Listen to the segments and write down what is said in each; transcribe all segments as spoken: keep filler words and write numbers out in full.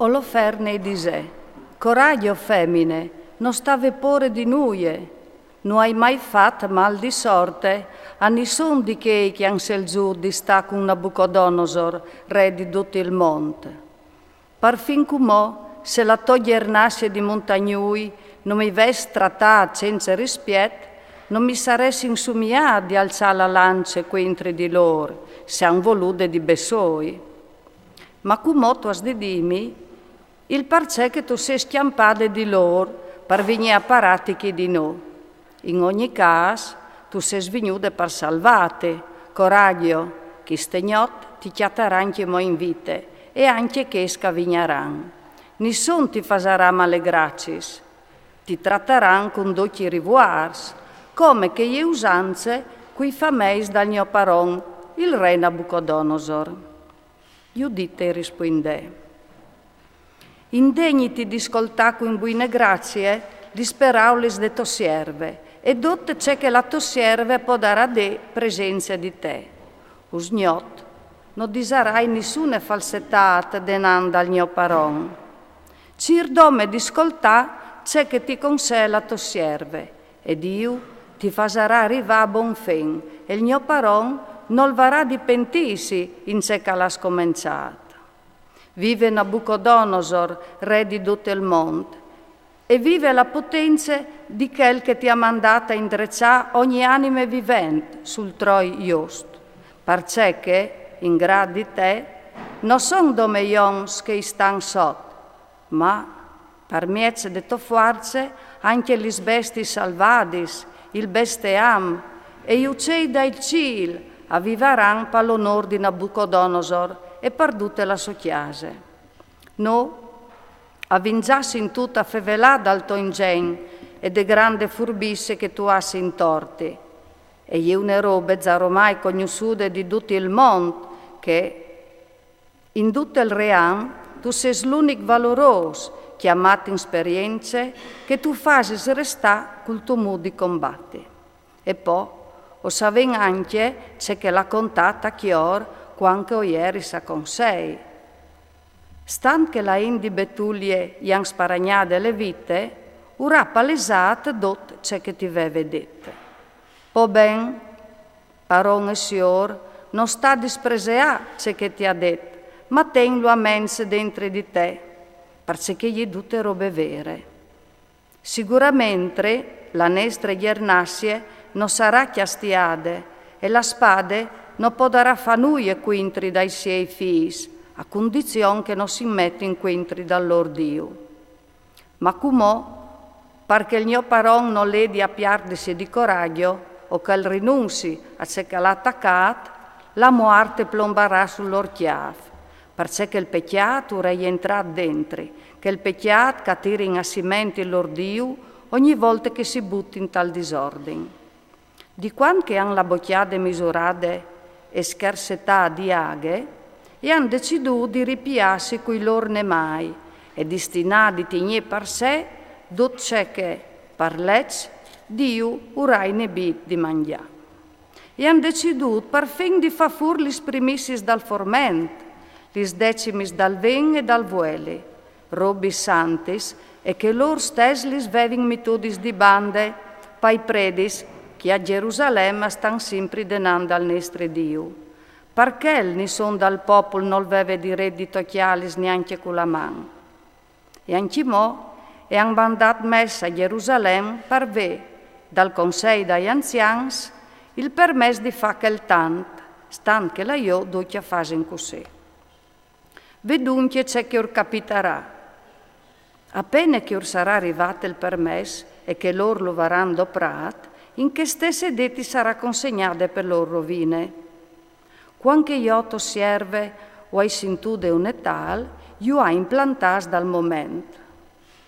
Oloferne i disè: Coragjo, femine, no stave pôre di nuie. No ai mai fat mal di sorte a nissun di chei che han selzût di stâ cun Nabucodonosor, re di dut il mont. Parfin cumò, se la tô gjernasie di montagnui no mi ves tratât cence rispiet, no mi sarès insumiât di alçâ la lance cuintri di lôr, se àn volût di bessôi. Ma cumò tu âs di dîmi il parcè che tu sês scjampade di lôr par vignî a parâti chi di nô. In ogni câs, tu sês vignude par salvâti. Coragjo, cheste gnot ti cjatarà ancjemò in vite, e ancje chês che a vignaran. Nissun ti fasarà malegraciis. Ti trataran cun ducj i rivuarts, come che e je usance cui fameis dal gno paron, il re Nabucodonosor. Judite i rispuindè: Indegniti di scoltâ cun buine gracie lis peraulis de tô sierve, e dut ce che la tô sierve podarà dê presence di te. Usgnot no disarai nissune falsetât denant dal gno paron. Cîr dome di scoltâ ce che ti consee la tô sierve, e Diu ti fasarà rivâ a bon fen, e il gno paron nol varà di pentîsi in ce che al à scomençât. Vive Nabucodonosor, re di dut il mont, e vive la potence di chel che ti à mandât a indreçâ ogni anime vivent sul troi just, parcè che, ingrât di te, no son dome i oms che i stan sot, ma, par mieç de tô fuarce, ancje lis bestiis salvadis, il bestiam e i ucei dal cîl a vivaran pal onôr di Nabucodonosor e par dute la sô cjase. Nô a vin za sintût a fevelâ dal to ingegn e de grande furbisse che tu âs intorti. E je une robe za romai cognossude di dut il mont che, in dut il ream, tu sês l'unic valorôs, cjamât in sperience, che tu fasis restâ cul to mût di combati. E po, o savìn ancje ce che al à contât a Chior cuant che o jeris a consei. Stant che la int di Betulie i àn sparagnade le vite, ur à palesât dut ce che ti veve dit. Po ben, paron e siôr, no sta dispreseâ ce che ti à dit, ma tenlu a ments dentri di te, parcè che e je dute robe vere. Siguramentri la nestre gjernasie no sarà cjastiade, e la spade no podarà fâ nuie cuintri dai siei fîs, a condizion che no si metin cuintri dal lôr Diu. Ma cumò, par che il gno paron no ledi a piardisi di coragjo, o che al rinunzi a ce che al à tacât, la muart e plombarà sul lôr cjâf, parcè che il pecjât ur è jentrât dentri, che il pecjât che a tirin a siment il lôr Diu ogni volte che si butin tal disordin. Di cuant che a àn la bocjade misurade e scarsetât di aghe, e a àn decidût di ripiâsi cui lôr nemâi e distinâ di tignî par se dut ce che, par leç, Diu ur à inibît di mangjâ. E a àn decidût parfin di fâ fûr lis primissis dal forment, lis decimis dal vin e dal vueli, robis santis e che lôr stes lis vevin mitudis di bande pai predis che a Gjerusalem a stan simpri denant dal nestri Diu. Par chel nissun dal popul nol veve diret di tocjâlis gnancje cu la man. E ancjemò e àn mandât mès a Gjerusalem par vê, dal consei dai anzians, il permès di fâ chel tant, stant che là jù ducj a fasin cussì. Vê duncje ce che ur capitarà. A pene che ur sarà rivât il permès e che lôr lu varan doprât, in chê stesse dì ti sarà consegnade pe lôr rovine. Cuant che jo, tô sierve, o ai sintude une tâl, ju ai implantâts dal moment.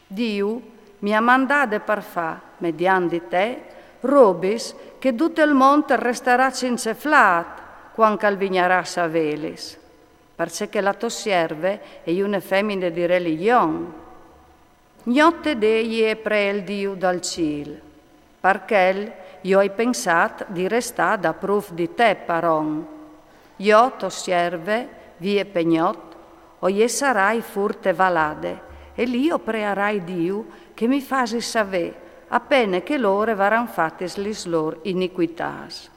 Diu mi à mandade par fâ, mediant di te, robis che dut il mont al restarà cence flât cuant che al vignarà a savêlis. Parcè che la tô sierve e je une femine di religjon. Gnot e dì e je pre il Diu dal cîl. Par chel jo ai pensât di restâ dapruf di te, paron. Jo, tô sierve, vie pe gnot, O jessarai fûr te valade, e li o prearai Diu che mi fasi savê, a pene che lôr e varan fatis lis lôr iniquitâts.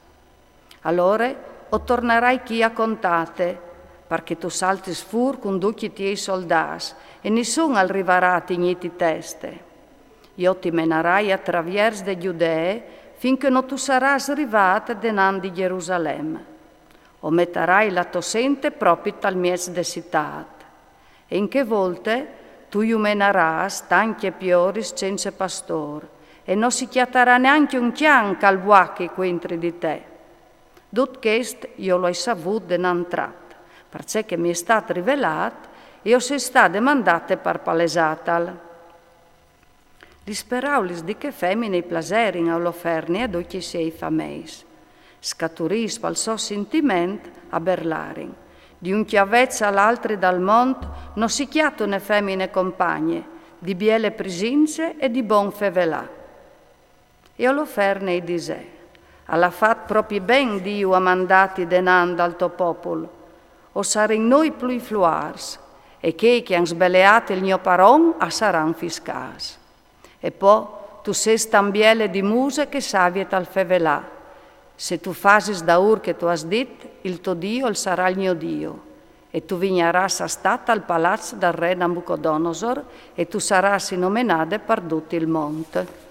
Alore o tornarai chi a contâte, par che tu saltis fûr cun ducj i tiei soldâts, e nissun al rivarà a tignîti teste. Jo ti menarai a traviers de Judee, fin che no tu sarâs rivât denant di Jerusalem. O metarai la tô sente propit tal mieç de citât. E in chê volte tu ju menarâs tancj pioris cence pastôr, e no si cjatarà nancje un cjan che al buachi cuintri di te. Dut chest jo lu ai savût denant trat, parcè che mi è stât rivelât e o soi stade mandade par palesâtal. Lis peraulis di chê femine i plaserin a Oloferne e a ducj i siei fameis. Scaturîts pal so sintiment, a berlarin: di un cjaveç al altri dal mont no si cjate une femine compagne, di biele prisince e di bon fevelâ. E Oloferne i disè: Al à fat propi ben Diu a mandâti denant dal to popul. O sarìn nô i plui fluars, e chei che a àn sbeleât il gno paron a saran fiscâts. E po tu sês tant biele di muse che savie tal fevelâ. Se tu fasis daûr che tu âs dit, il to Diu al sarà il gno Diu, e tu vignarâs a stâ tal palaç dal re Nabucodonosor, e tu sarâs inomenade par dut il mont.